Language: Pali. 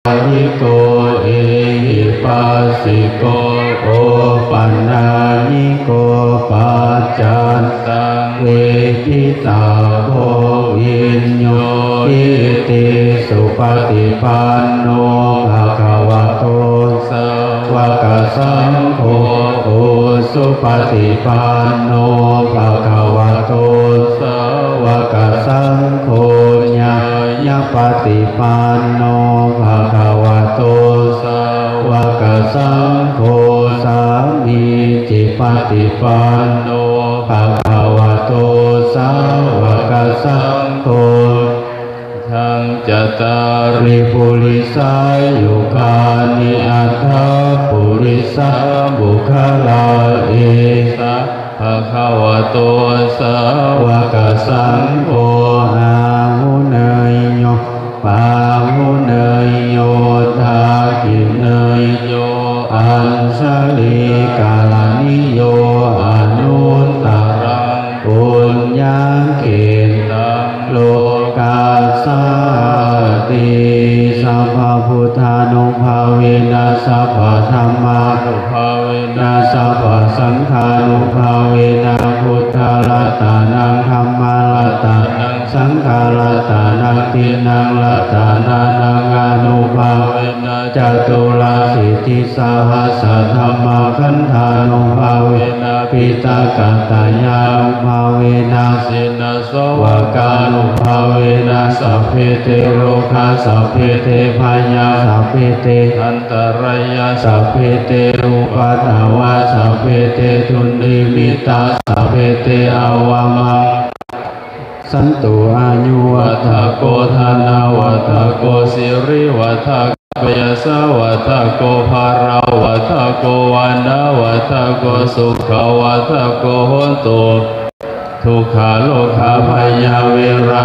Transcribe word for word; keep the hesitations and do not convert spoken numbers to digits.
Āntariko ehipassiko opanayiko paccattaṃ veditabbo viññūhīti. Supaṭipanno bhagavato sāvakasaṅgho, ujupaṭipanno bhagavato sāvakasaṅgho, ñāyapaṭipanno bhagavato sāvakasaṅgho, sāmīcipaṭipanno bhagavato sāvakasaṅgho, yaṃ cattāri purisayugāni aṭṭha purisapuggalā, esa bhagavato sāvakasaṅgho, āhuneyyo pāhuneyyo dakkhiṇeyyo añjalikaraṇīyo anuttaraṃ puññakkhettaṃ lokassāti. Sabbabuddhānubhāvena sabbadhammānubhāvena sabbasaṅghānubhāvena buddharatanaṃ dhammaratanaṃ saṅgharatanaṃ tiṇṇaṃ ratanānaṃ ānubhāvena caturāsītisahassadhammakkhandhānubhāvena piṭakattayānubhāvena jinasāvakānubhāvena sabbe te rogā sabbe te bhayā sabbe te antarāyā sabbe te upaddavā sabbe te dunnimittā sabbe te avamaṅgalā vinassantu. Āyuvaḍḍhako dhanavaḍḍhako sirivaḍḍhako yasavaḍḍhako balavaḍḍhako vaṇṇavaḍḍhako sukhavaḍḍhako hotu. Dukkharogabhayā verā